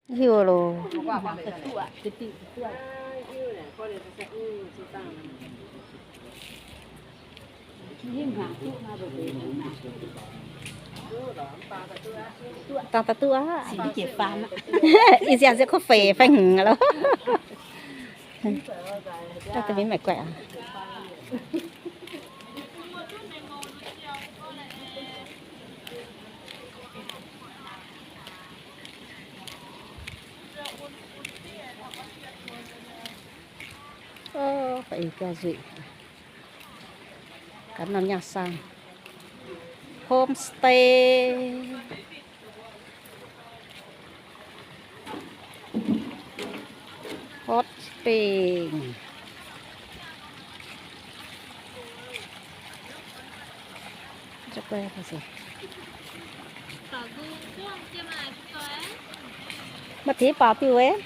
Hiuv loh. Dangh daaih duqv aqv. Ih ziangh se kuv feix fai hngongx loh. Daaih mingh maaic guaix aqv. Ov, fai ih jauv nzuih. Gaax norm nyaah saang. Homestay. Hot Spring. Maiv teix baaux diuh wuov.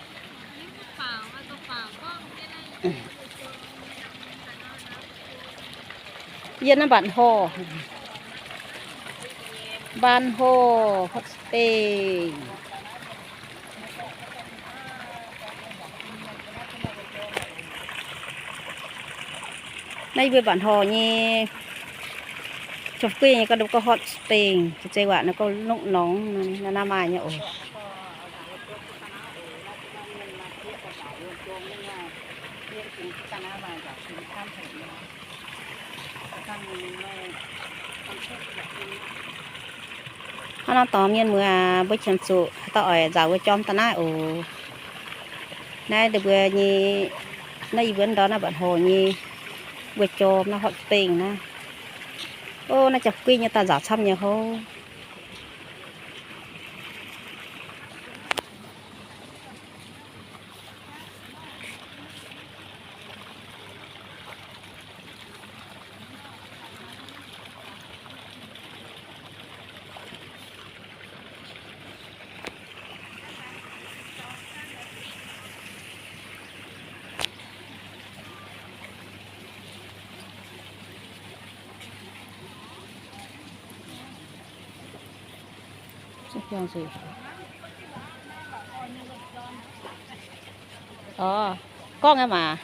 Yie naaiv Mbaan Horh. Mbaan Horh, Hot Spring. Naaiv yie mbuo Mbaan Horh nyei, Cov Gueiv nyei gorngv, gorngv Hot Spring, caux zeiz waac naaiv gorngv lungv norngx, naaiv maaih nyei oc. Hnangv naaiv dorngx mienh muoz, mbuo qiemx zuqc haaix dauh oix nzauc wuov jorm daaih naaiv oc. Naaiv ndau mbuo nyei, naaiv yie mbuo ndorm naaiv Mbaan Horh nyei wuov jorm naaiv Hot Spring naaiv. Ov, naaiv Cov Gueiv nyei daaih nzauc camv nyei hov. Orv, gorngv aqv maah.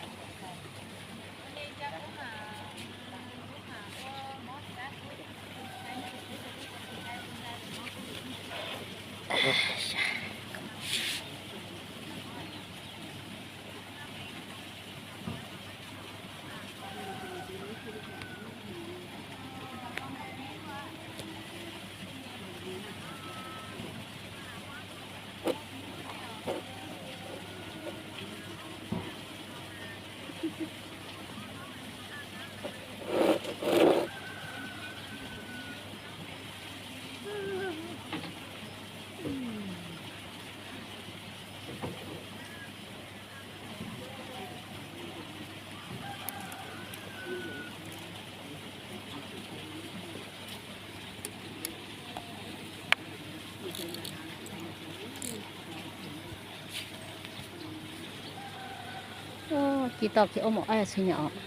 Ov, jiex dorh jiex ov, mouc aiv cin nyei orqc.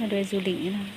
Nduov du lịch nyei nor.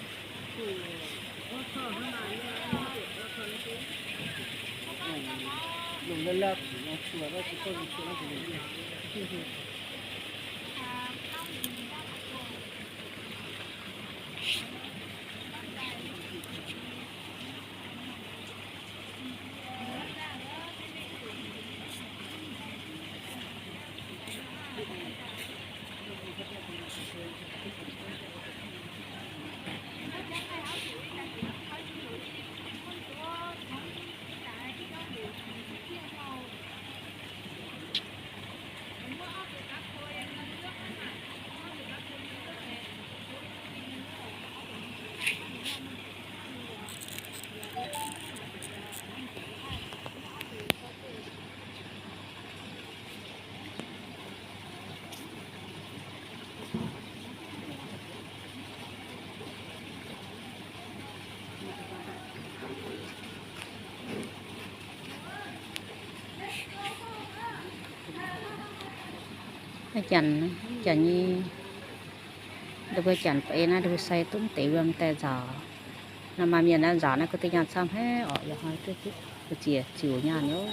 Janx, janx nyei, ndau mbuo janx ba'ei naaiv ndau mbuo sai duqv deix wuom daaih nzaaux. Naaiv maaih mienh naaiv nzaaux naaiv, gu'deix nyaanh camv haic orqc, yaac hnoi duqv ziec ziouc nyaanh loh.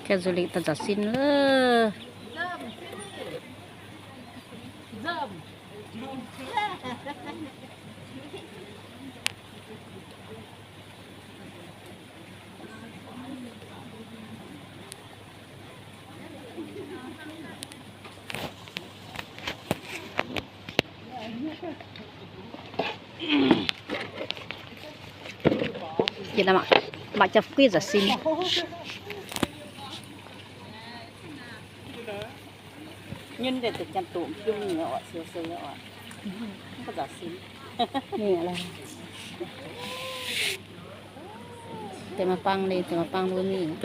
Ganh du lingh daaih nzaaux sin loh. Yie mangc jaa-fuqv nzaaux sin. Nyunv deix janx-doqc mv jung nyei oc, siou siou nyei oc. Mv baac nzaaux sin. Deix maaih bang liuz, deix maaih bang mbuo mingh.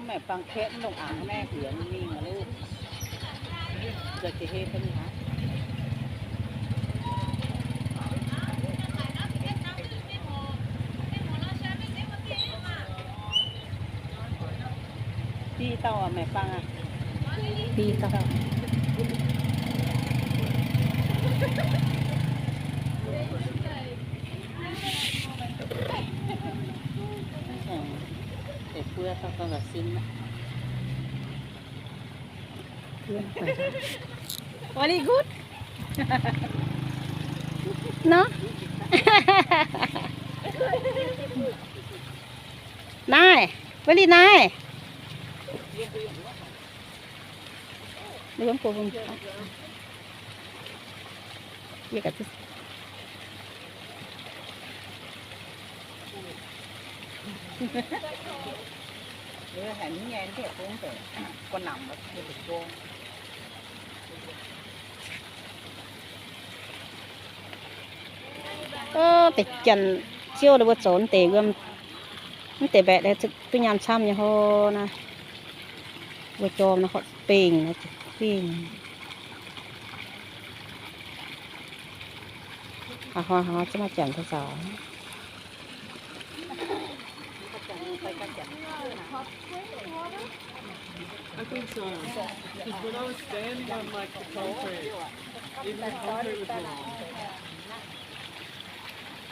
Maaih bang kaeqv mv longc aqc, naaiv mbuox mingh loh. Nzauh jiex hei bun aqv. Div dauh maaih bang aqv. Div dauh. Deix buo dauh dauh nzaaux sin aqv. Very good. Nor? Naaiv, very nice. Deix janx-ziouv ninh mbuo zoux deix wuom, mv deix mbaeqc duqv nyaanh camv nyei hlo naaiv. Mbuo jorm naaiv horpc bengh, bengh. Aa, hnoi hnoi zungv maaih janx daaih nzaaux. I think so. 'Cause when I was standing on, like, the concrete, even the concrete was warm.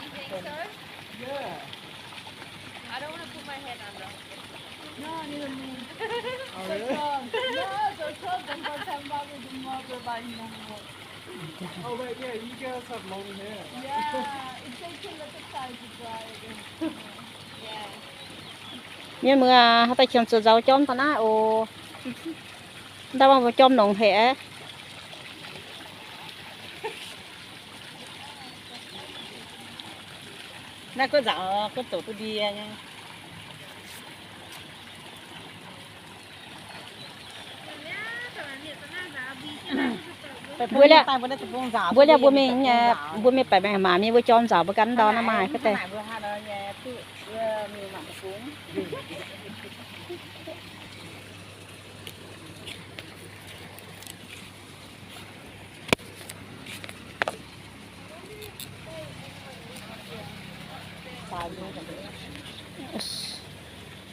You think so? Yeah. I don't wanna put my head under. No, neither me. Oh, really? So cold. No, so cold. Then by the time I was in water, like, you know, Oh, wait, yeah, you girls have long hair. Yeah, it takes a little time to dry again. Yeah. Mienh muoz, haaix dauh qiemx zuqc nzaaux jorm daaih naaiv oc. Ndau wuov mbuo jorm longx haic aqv. Naaiv gunv nzaaux, gunv doqc duqv ndie nyei. Mbuo liuz, mbuo liuz mbuo mingh, mbuo mingh baeqc maengc maanc mienh mbuo jorm nzaaux mbuo ganh ndau naaiv maaih ga'deix.